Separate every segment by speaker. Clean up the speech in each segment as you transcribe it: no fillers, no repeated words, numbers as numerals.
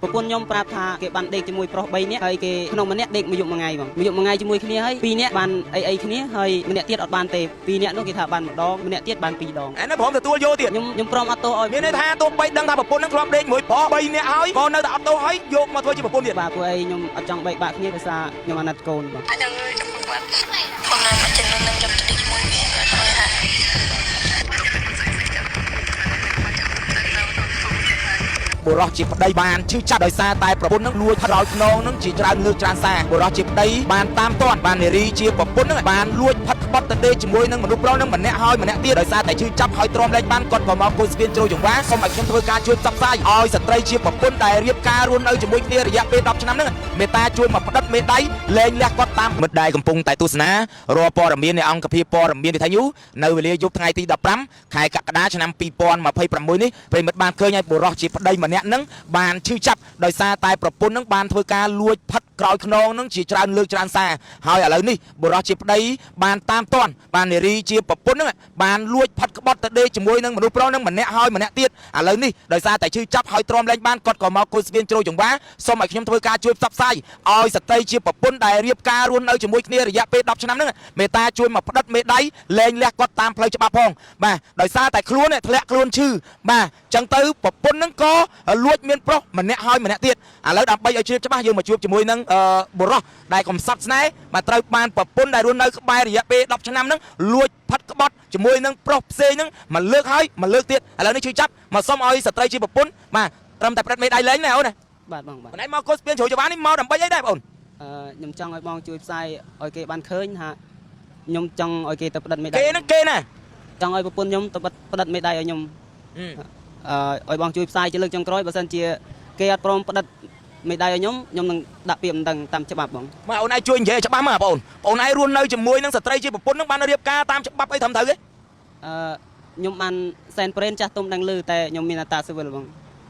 Speaker 1: ប្រពន្ធខ្ញុំប្រាប់ថាគេបានដេកជាមួយប្រុស3នាក់ហើយគេក្នុងម្នាក់ដេកមួយយប់មួយថ្ងៃបងមួយយប់មួយថ្ងៃជាមួយគ្នាហើយ2នាក់បានអីអីគ្នាហើយម្នាក់ទៀតអត់បានទេ2នាក់នោះគេថាបានម្ដងម្នាក់ទៀតបាន2ដង
Speaker 2: អានេះព្រមទទួលយកទៀត
Speaker 1: ខ្ញុំព្រមអត់ទោសឲ្យ
Speaker 2: មានន័យថាទោះបីដឹងថាប្រពន្ធនឹងធ្លាប់ដេកមួយប្រុស3នាក់ហើយក៏នៅតែអត់ទោសឲ្យយកមកធ្វើជាប្រពន្ធទៀត
Speaker 1: បាទពួកអីខ្ញុំអត់ចង់បែកបាក់គ្នាដោយសារខ្ញុំអាណិតកូនបង
Speaker 3: ហ្នឹងចាំគាត់ផងណាមកចិននឹងខ្ញុំទៅជាមួយវាគាត់ថា
Speaker 2: បុរសជាប្តីបានឈឺចាប់ដោយសារតែប្រពន្ធនឹងលួចក្រោយខ្នងនឹងជាច្រើនលើកច្រើនសារបុរសជាប្តីបានតាមទាន់បាននារីជាប្រពន្ធនឹងបានលួចផិតក្បត់ទៅដេកជាមួយនឹងមនុស្សប្រុសនឹងម្នាក់ហើយម្នាក់ទៀតដោយសារតែឈឺចាប់ហើយទ្រាំលែងបានគាត់ក៏មកគួយស្ពានជ្រោយចង្វាសូមឲ្យខ្ញុំធ្វើការជួយផ្សព្វផ្សាយឲ្យស្ត្រីជាប្រពន្ធដែលរៀបការរស់នៅជាមួយគ្នារយៈពេល10ឆ្នាំហ្នឹងមេត្តាជួយមកផ្ដិតមេដៃលែងលះគាត់តាមមិត្តដែលកំពុងតែទស្សនារាល់ព័ត៌មាននៃអង្គភាពព័ត៌មានវិទ្យុនៅវេលាយប់ថ្ងៃទី15ខែកក្កដាឆ្នាំ2026នេះប្រិមិត្តបានឃើញឲ្យបុរសជាប្តីម្នាក់ហ្នឹងបានឈឺចាប់ដោយសារតែប្រពន្ធហ្នឹងបានធ្វើការលួចផិតក្រោយខ្នងហ្នឹងជាច្រើនលើកច្រើនសារហើយឥឡូវនេះបុរសជាប្តីបានតាមទាន់បាននារីជាប្រពន្ធហ្នឹងបានលួចផិតក្បត់ទៅដេកជាមួយនឹងមនុស្សប្រុសហ្នឹងម្នាក់ហើយម្នាក់ទៀតឥឡូវនេះដោយសារតែឈឺចាប់ហើយទ្រាំលែងបានគាត់ក៏មកគួយស្ពានជ្រោយចង្វាសូមឲ្យខ្ញុំធ្វើការជួយផ្សព្វផ្សាយឲ្យស្ត្រីជាប្រពន្ធដែលរៀបការរស់នៅជាមួយគ្នារយៈពេល10ឆ្នាំហ្នឹងមេត្តាជួយមកផ្ដិតមេដៃលែងលះគាត់តាមផ្លូវច្បាប់ផងបាទដោយសារតែខ្លួននេះធ្លាក់ខ្លួនឈឺបាទចឹងទៅប្រពន្ធហ្នឹងក៏លួចមានប្រុសម្នាក់ហើយម្នាក់ទៀតឥឡូវដើម្បីឲ្យជ្រាបច្បាស់យើងមកជួបជាមួយនឹងបុរសដែលកំសត់ស្នេហ៍បាទត្រូវបានប្រពន្ធដែលរស់នៅក្បែររយៈពេល10ឆ្នាំហ្នឹងលួចផិតក្បត់ជាមួយនឹងប្រុសផ្សេងហ្នឹងមកលើកហើយមកលើកទៀតឥឡូវនេះជួយចាប់មកសុំឲ្យស្ត្រីជាប្រពន្ធបាទត្រឹមតែផ្ដិតមេដៃលែងណាអូនណា
Speaker 1: បាទបងបាទ
Speaker 2: ម្នាក់មកកូនស្ពានជ្រោយចង្វានេះមកដើម្បីអីដែរបងអូន
Speaker 1: អឺខ្ញុំចង់ឲ្យបងជួយផ្សាយឲ្យគេបានឃើញថាខ្ញុំចង់ឲ្យគេទៅផ្ដិតមេដៃ
Speaker 2: គេហ្នឹងគេណា
Speaker 1: ចង់ឲ្យប្រពន្ធខ្ញុំទៅផ្ដិតមេដៃឲ្យខ្ញុំអឺឲ្យបងជួយផ្សាយជាលើកចុងក្រោយបើសិនជាគេអត់ព្រមផ្ដិតមេដៃឲ្យខ្ញុំខ្ញុំនឹងដាក់ពាក្យបណ្ដឹងតាមច្បាប់បង
Speaker 2: មកអូនឯងជួយនិយាយឲ្យច្បាស់មកបងអូនបងអូនឯងរស់នៅជាមួយនឹងស្ត្រីជាប្រពន្ធហ្នឹងបានរៀបការតាមច្បាប់អីត្រឹមត្រូវទេ
Speaker 1: អឺខ្ញុំបានសែនព្រេនចាស់ទុំដឹងឮតែខ្ញុំមានអត្តាស៊ីវិលបង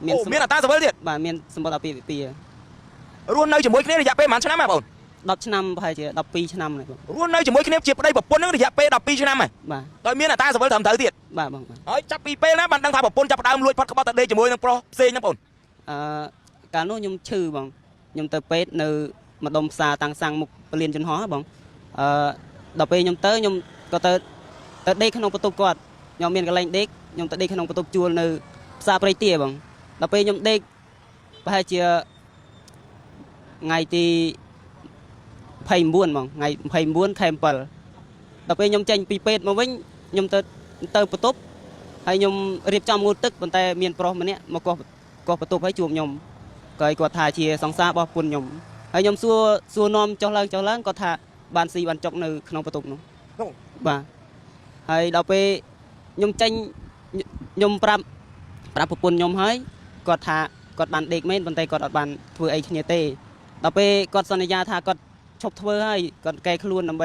Speaker 2: អូមានអត្តាស៊ីវិលទៀត
Speaker 1: បាទមានសម្បត្តិអាពាហ៍ពិពាហ៍
Speaker 2: រស់នៅជាមួយគ្នារយៈពេលប៉ុន្មានឆ្នាំហ៎បងអូន
Speaker 1: 10ឆ្នាំប្រហែលជា12ឆ្នាំហើយបង
Speaker 2: រស់នៅជាមួយគ្នាជាប្តីប្រពន្ធហ្នឹងរយៈពេល12ឆ្នាំហ៎
Speaker 1: បាទ
Speaker 2: ដោយមានអត្តាស៊ីវិលត្រឹមត្រូវទៀត
Speaker 1: បាទបងបាទ
Speaker 2: ហើយចាប់ពីពេលណាបានដឹងថាប្រពន្ធចាប់ផ្ដើមលួចផាត់ក្បត់ទៅដេកជាមួយនឹងប្រុសផ្សេងហ្នឹងបងអូន
Speaker 1: អឺកាលនោះខ្ញុំឈឺបងខ្ញុំទៅពេទ្យនៅម្ដុំផ្សារតាំងសាំងមុខពលានយន្តហោះហ៎បងអឺដល់ពេលខ្ញុំទៅខ្ញុំក៏ទៅទៅដេកក្នុងបន្ទប់គាត់ខ្ញុំមានកន្លែងដេកខ្ញុំទៅដេកក្នុងបន្ទប់ជួលនៅផ្សារព្រៃទាបងដល់ពេលខ្ញុំដេកប្រហែលជាថ្ងៃទី29បងថ្ងៃ29ខែ7ដល់ពេលខ្ញុំចេញពីពេទ្យមកវិញខ្ញុំទៅទៅបន្ទប់ហើយខ្ញុំរៀបចំងូតទឹកប៉ុន្តែមានប្រុសម្នាក់មកកោះកោះបន្ទប់ហើយជួបខ្ញុំក៏ឲ្យគាត់ថាជាសង្សាររបស់ប្រពន្ធខ្ញុំហើយខ្ញុំសួរសួរនាំចុះឡើងចុះឡើងគាត់ថាបានស៊ីបានចុកនៅក្នុងបន្ទប់នោះបាទហើយដល់ពេលខ្ញុំចេញខ្ញុំប្រាប់ប្រាប់ប្រពន្ធខ្ញុំហើយគាត់ថាគាត់បានដេកមែនប៉ុន្តែគាត់អត់បានធ្វើអីគ្នាទេដល់ពេលគាត់សន្យាថាគាត់ឈប់ធ្វើហើយគាត់កែខ្លួនដើម្បី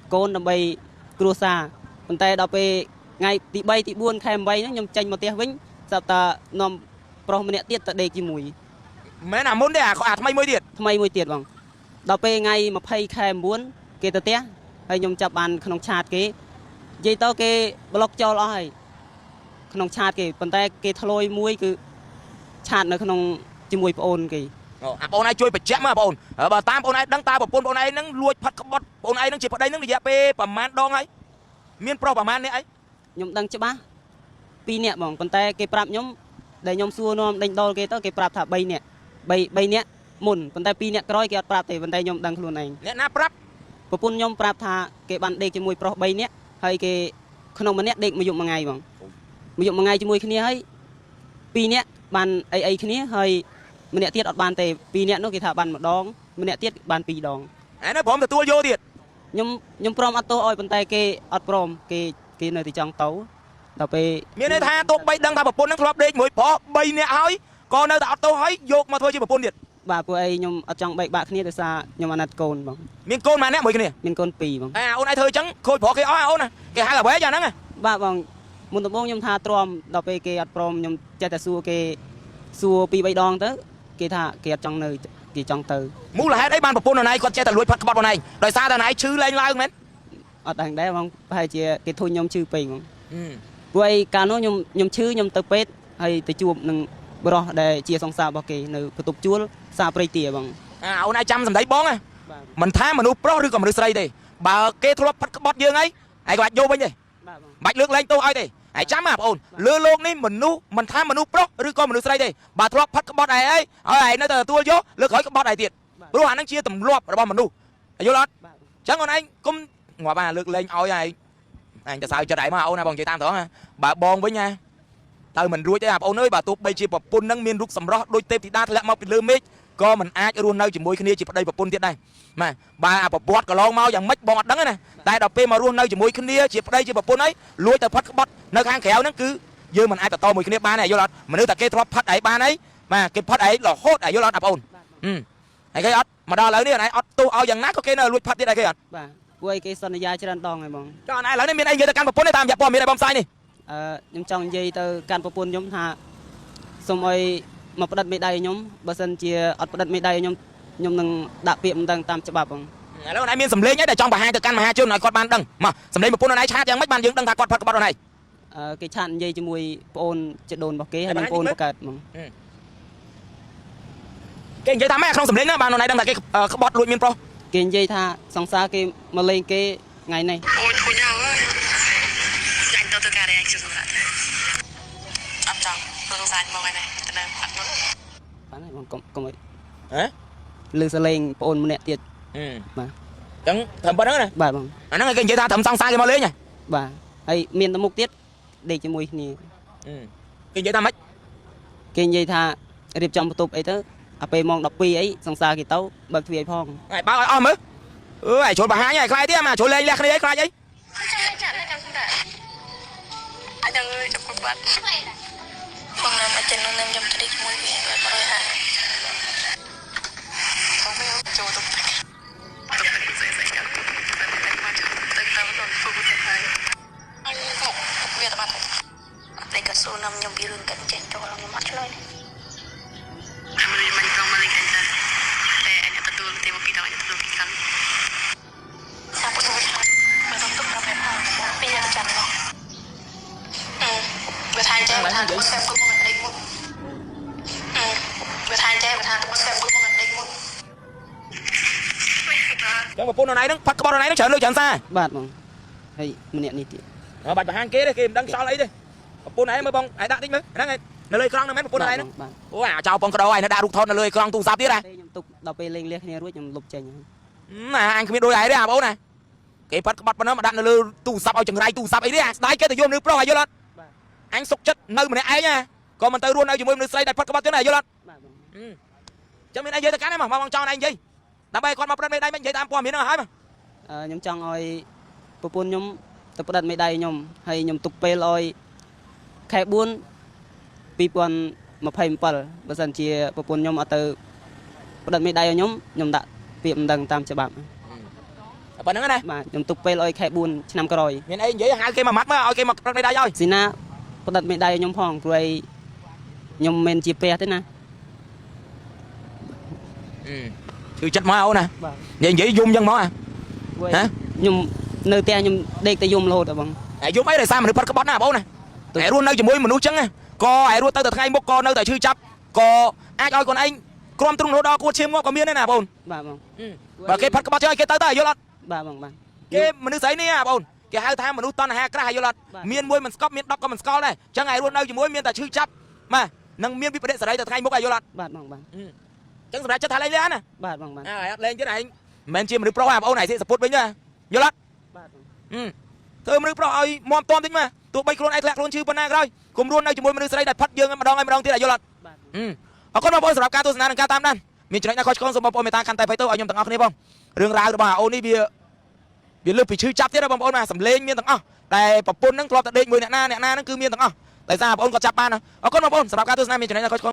Speaker 1: កូនដើម្បីគ្រួសារប៉ុន្តែដល់ពេលថ្ងៃទី3ទី4ខែ8ហ្នឹងខ្ញុំចេញមកផ្ទះវិញស្រាប់តែនាំប្រុសម្នាក់ទៀតទៅដេកជាមួយ
Speaker 2: មិនមែនអាមុនទេអាអាថ្មីមួយទៀត
Speaker 1: ថ្មីមួយទៀតបងដល់ពេលថ្ងៃ20ខែ9គេទៅផ្ទះហើយខ្ញុំចាប់បានក្នុង chat គេនិយាយទៅគេប្លុកចោលអស់ហើយក្នុង chat គេប៉ុន្តែគេធ្លុយមួយគឺ chat នៅក្នុងជាមួយប្អូនគេ
Speaker 2: អូអាបងអូនឯងជួយបញ្ជាក់មកបងអូនបើតាមបងអូនឯងដឹងតើប្រពន្ធបងអូនឯងហ្នឹងលួចផាត់ក្បត់បងអូនឯងហ្នឹងជាប្តីហ្នឹងរយៈពេលប្រហែលដងហើយមានប្រុសប្រហែលនេះអី
Speaker 1: ខ្ញុំដឹងច្បាស់ពីរនាក់បងប៉ុន្តែគេប្រាប់ខ្ញុំដែលខ្ញុំសួរនាំដេញដោលគេទៅគេប្រាប់ថា3នាក់3 3នាក់មុនប៉ុន្តែ2នាក់ក្រោយគេអត់ប្រាប់ទេប៉ុន្តែខ្ញុំដឹងខ្លួនឯង
Speaker 2: អ្នកណាប្រាប់
Speaker 1: ប្រពន្ធខ្ញុំប្រាប់ថាគេបានដេកជាមួយប្រុស3នាក់ហើយគេក្នុងម្នាក់ដេកមួយយប់មួយថ្ងៃបងមួយយប់មួយថ្ងៃជាមួយគ្នាហើយ2នាក់បានអីអីគ្នាហើយម្នាក់ទៀតអត់បានទេ2នាក់នោះគេថាបានម្ដងម្នាក់ទៀតបាន2ដង
Speaker 2: អានេះព្រមទទួលយកទៀត
Speaker 1: ខ្ញុំខ្ញុំព្រមអត់ទោសឲ្យប៉ុន្តែគេអត់ព្រមគេគេនៅតែចង់ទៅដល់ពេល
Speaker 2: មានន័យថាទោះបីដឹងថាប្រពន្ធហ្នឹងធ្លាប់ដេកមួយប្រុស3នាក់ហើយក៏នៅតែអត់ទោសឲ្យយកមកធ្វើជាប្រពន្ធទៀត
Speaker 1: បាទពួកអីខ្ញុំអត់ចង់បែកបាក់គ្នាដោយសារខ្ញុំអាណិតកូនបង
Speaker 2: មានកូនម៉ាអ្នកមួយគ្នា
Speaker 1: មានកូន2បង
Speaker 2: អាអូនឯងធ្វើអញ្ចឹងខូចប្រុសគេអស់អាអូនណាគេហៅអ្វីយ៉ាងហ្នឹង
Speaker 1: បាទបងមុនដំបូងខ្ញុំថាទ្រាំដល់ពេលគេអត់ព្រមខ្ញុំចេះតែសួរគេសួរពីរបីដងទៅគេថាគេអត់ចង់នៅគេចង់ទៅ
Speaker 2: មូលហេតុអីបានប្រពន្ធអូនឯងគាត់ចេះតែលួចផាត់ក្បត់អូនឯងដោយសារតែអូនឯងឈឺលែងឡើងមែន
Speaker 1: អត់ដឹងដែរបងប្រហែលជាគេធុញខ្ញុំឈឺពេកបងពួកអីកាលនោះខ្ញុំខ្ញុំឈឺខ្ញុំទៅពេទ្យហើយទៅជួបនឹង បរោះដែលជាសង្សាររបស់គេនៅបន្ទប់ជួលផ្សារព្រៃទាបង
Speaker 2: អាអូនឯងចាំសម្ដីបងណា
Speaker 1: បាទ
Speaker 2: មិនថាមនុស្សប្រុសឬក៏មនុស្សស្រីទេបើគេធ្លាប់ផិតក្បត់យើងអីឯងក៏អាចយកវិញទេ
Speaker 1: បាទបង
Speaker 2: មិនបាច់លើកលែងទោសឲ្យទេឯងចាំណាបងអូនលើលោកនេះមនុស្សមិនថាមនុស្សប្រុសឬក៏មនុស្សស្រីទេបើធ្លាប់ផិតក្បត់ឯងអីឲ្យឯងនៅតែទទួលយកលើកក្រោយក្បត់ឯងទៀតព្រោះអាហ្នឹងជាទម្លាប់របស់មនុស្សយល់អត់
Speaker 1: បាទ
Speaker 2: ចឹងអូនឯងគុំងាប់អាលើកលែងឲ្យឯងឯងទៅសើចិត្តឯងមកអូនណាបងនិយាយតាមត្រង់ណាបើបងវិញណាទៅមិនរួចទេអាបងអូនអើយបើទោះបីជាប្រពន្ធនឹងមានរូបសម្រស់ដូចទេពធីតាធ្លាក់មកពីលើមេឃក៏មិនអាចរស់នៅជាមួយគ្នាជាប្តីប្រពន្ធទៀតដែរបាទបើអាប្រវត្តិកន្លងមកយ៉ាងម៉េចបងអត់ដឹងទេណាតែដល់ពេលមករស់នៅជាមួយគ្នាជាប្តីជាប្រពន្ធហើយលួចទៅផាត់ក្បត់នៅខាងក្រៅហ្នឹងគឺយើងមិនអាចបន្តមួយគ្នាបានទេយល់អត់មនុស្សតែគេធ្លាប់ផាត់ឯងបានហើយបាទគេផាត់ឯងរហូតឯងយល់អត់អាបងអូនហើយគេអត់មកដល់ឥឡូវនេះឯងអត់ទោសឲ្យយ៉ាងណាក៏គេនៅលួចផាត់ទៀតដែរគេអត់
Speaker 1: បាទពួកឯងគេសន្យាច្រើនដងហើយបង
Speaker 2: ចុះឥឡូវនេះមានអីនិយាយទៅកាន់ប្រពន្ធទេតាមរយៈព័ត៌មានឲ្យបងផ្សាយនេះ
Speaker 1: អឺខ្ញុំចង់និយាយទៅកាន់ប្រពន្ធខ្ញុំថាសូមឲ្យមកផ្ដិតមេដៃឲ្យខ្ញុំបើសិនជាអត់ផ្ដិតមេដៃឲ្យខ្ញុំខ្ញុំនឹងដាក់ពាក្យមិនដឹងតាមច្បាប់បង
Speaker 2: ឥឡូវអូនឯងមានសម្លេងអីដែលចង់បង្ហាញទៅកាន់មហាជនឲ្យគាត់បានដឹងមកសម្លេងប្រពន្ធអូនឯងឆាតយ៉ាងម៉េចបានយើងដឹងថាគាត់ផាត់ក្បត់អូនឯង
Speaker 1: អឺគេឆាតនិយាយជាមួយប្អូនចដូនរបស់គេហើយនិងប្អូនបង្កើតហ្មង
Speaker 2: គេនិយាយថាម៉េចក្នុងសម្លេងហ្នឹងបានអូនឯងដឹងថាគេក្បត់លួចមានប្រុស
Speaker 1: គេនិយាយថាសង្សារគេមកលេងគេថ្ងៃនេះ
Speaker 3: អូយធុញហើយអញទៅទៅការអញជិះសម្រាប់អត់ចង់ទៅសាច់មកឯនេះទៅនៅអត់មក
Speaker 1: បានហើយបងកុំកុំឲ្យ
Speaker 2: ហ៎
Speaker 1: លើសលេងប្អូនម្នាក់ទៀតបាទ
Speaker 2: ចឹងត្រឹមប៉ុណ្្នឹងណា
Speaker 1: បាទបង
Speaker 2: អាហ្នឹងគេនិយាយថាត្រឹមសង្សារគេមកលេងហ៎
Speaker 1: បាទហើយមានតមុខទៀតដេកជាមួយគ្នា
Speaker 2: គេនិយាយថាម៉េច
Speaker 1: គេនិយាយថារៀបចំបន្ទប់អីទៅអាពេលម៉ោង12អីសង្សារគេទៅបើកទ្វារឲ្យផង
Speaker 2: ឯងបើឲ្យអស់មើលអឺឯងជ្រុលបង្ហាញឯងខ្លាចទៀតមកជ្រុលលេងលះគ្នាអីខ្លាចអី
Speaker 3: ចាំចាំចាំសម្រាប់អញអើយចាប់គាត់បាត់បងណាមកចិននឹងខ្ញុំទៅជាមួយវាមករយហាបងមិនចូលទៅទឹកទឹកស្អីស្អីកាតែមកចូលទៅទៅដល់ហ្វូទៅហើយអញមកវាទៅបាត់តែក៏ស៊ូនំខ្ញុំពីរឿងកាត់ចេញចូលខ្ញុំអត់ឆ្លើយមិនមិនត្រង់មកលេងអញចាតែអញទទួលទេមកពីដល់អញទទួលពីខាង សាពុទ្ធវិហារបើសុំទុកប្រាប់ផងពីទៅចាំនោះអឺបើថាចេះបើថាទុកស្រាប់គុំមកដេកមុនអឺបើថាចេះបើថាទុកស្រាប់គុំមកដេកមុន
Speaker 2: ចឹងប្រពន្ធអូនឯងហ្នឹងផាត់ក្បត់អូនឯងហ្នឹងច្រើនលើកច្រើនសារ
Speaker 1: បាទបងហើយម្នាក់នេះទៀត
Speaker 2: បាច់បង្ហាញគេទេគេមិនដឹងខ្យល់អីទេប្រពន្ធឯងមើលបងឯងដាក់តិចមើលហ្នឹងឯងនៅលើក្រង់ហ្នឹងមែនប្រពន្ធឯងហ្នឹង
Speaker 1: បាទ
Speaker 2: អូអាចៅបងក្តោឯងនៅដាក់រូបថតនៅលើក្រង់ទូរស័ព្ទទៀតហ៎
Speaker 1: ពេលខ្ញុំទុកដល់ពេលលេងលះគ្នារួចខ្ញុំលុបចេញហើយ
Speaker 2: ណាអញគ្មានដូចឯងទេអាបងអូនណាគេផាត់ក្បាត់ប៉ុណ្ណឹងមកដាក់នៅលើទូរស័ព្ទឲ្យចង្រៃទូរស័ព្ទអីទេអាស្ដាយគេទៅយកមនុស្សប្រុសឲ្យយល់អត់អញសុកចិត្តនៅម្នាក់ឯងណាក៏មិនទៅរស់នៅជាមួយមនុស្សស្រីដែលផាត់ក្បាត់ទៀតណាយល់អត់
Speaker 1: បាទបង
Speaker 2: ចាំមានអីនិយាយទៅកាន់ហ្នឹងមកបងចង់ឯងនិយាយដើម្បីឲ្យគាត់មកប្រឹងមេដៃមិននិយាយតាមព័ត៌មានហ្នឹងឲ្យមក
Speaker 1: អឺខ្ញុំចង់ឲ្យប្រពន្ធខ្ញុំទៅផ្ដិតមេដៃខ្ញុំហើយខ្ញុំទុកពេលឲ្យខែ4 2027បើសិនជាប្រពន្ធខ្ញុំអត់ទៅផ្ដិតមេដៃឲ្យខ្ញុំខ្ញុំដាក់ពាក្យមិនដឹងតាមច្បាប់
Speaker 2: ប៉ុណ្្នឹងណា
Speaker 1: បាទខ្ញុំទុកពេលឲ្យខែ4ឆ្នាំក្រោយ
Speaker 2: មានអីនិយាយហៅគេមកម៉ាត់មើលឲ្យគេមកប្រឹងមេដៃឲ្យ
Speaker 1: ស៊ីណាផ្ដិតមេដៃឲ្យខ្ញុំផងព្រោះអីខ្ញុំមិនមែនជាព្រះទេណា
Speaker 2: ឈឺចិត្តមកអូនណា
Speaker 1: បាទ
Speaker 2: និយាយនិយាយយំចឹងមក
Speaker 1: ព្រោះអី
Speaker 2: ហ៎
Speaker 1: ខ្ញុំនៅផ្ទះខ្ញុំដេកតែយំរហូតហ៎បង
Speaker 2: អាយំអីដោយសារមនុស្សផាត់ក្បត់ណាបងអូនណាឯរស់នៅជាមួយមនុស្សចឹងក៏ឯរស់ទៅតែថ្ងៃមុខក៏នៅតែឈឺចាប់ក៏អាចឲ្យខ្លួនឯងក្រំទ្រង់រហូតដល់គួតឈាមងាប់ក៏មានដែរណាបងអូន
Speaker 1: បាទបង
Speaker 2: បើគេផាត់ក្បត់ចឹងឲ្យគេទៅទៅយល់អត់
Speaker 1: បាទបងបាទ
Speaker 2: គេមនុស្សស្រីនេះបងអូនគេហៅថាមនុស្សតណ្ហាក្រាស់យល់អត់
Speaker 1: បាទ
Speaker 2: មានមួយមិនស្កប់មាន10ក៏មិនស្គាល់ដែរចឹងឯរស់នៅជាមួយមានតែឈឺចាប់បាទនឹងមានវិបត្តិសេរីទៅថ្ងៃមុខឲ្យយល់អត់
Speaker 1: បាទបងបាទ
Speaker 2: ចឹងសម្រាប់ចិត្តថាលេងលេងណា
Speaker 1: បាទបងបាទ
Speaker 2: អើអត់លេងទៀតឯងមិនមែនជាមនុស្សប្រុសហ៎បងអូនឯងសពុតវិញណាយល់អត់
Speaker 1: បាទបង
Speaker 2: ធ្វើមនុស្សប្រុសឲ្យមមតំតិចមកទោះបីខ្លួនឯងធ្លាក់ខ្លួនឈឺប៉ុណ្ណាក៏ដោយគុំរស់នៅជាមួយមនុស្សស្រីដែលផាត់យើងម្ដងហើយម្ដងទៀតឲ្យយល់អត់
Speaker 1: បាទ
Speaker 2: អរគុណបងប្អូនសម្រាប់ការទស្សនានិងការតាមដានមានចំណុចណាខុសឆ្គងសូមបងប្អូនមេត្តាខន្តីភ័យទោសឲ្យខ្ញុំទាំងអស់គ្នាផងរឿងរ៉ាវរបស់អាអូននេះវាវាលើសពីឈឺចាប់ទៀតណាបងប្អូនបាទសំលេងមានទាំងអស់តែប្រពន្ធហ្នឹងធ្លាប់តែដេកមួយអ្នកណាអ្នកណាហ្នឹងគឺមានទាំងអស់តែសារបងប្អូនគាត់ចាប់បានអរគុណបងប្អូនសម្រាប់ការទស្សនាមានចំណុចណាខុសឆ្គង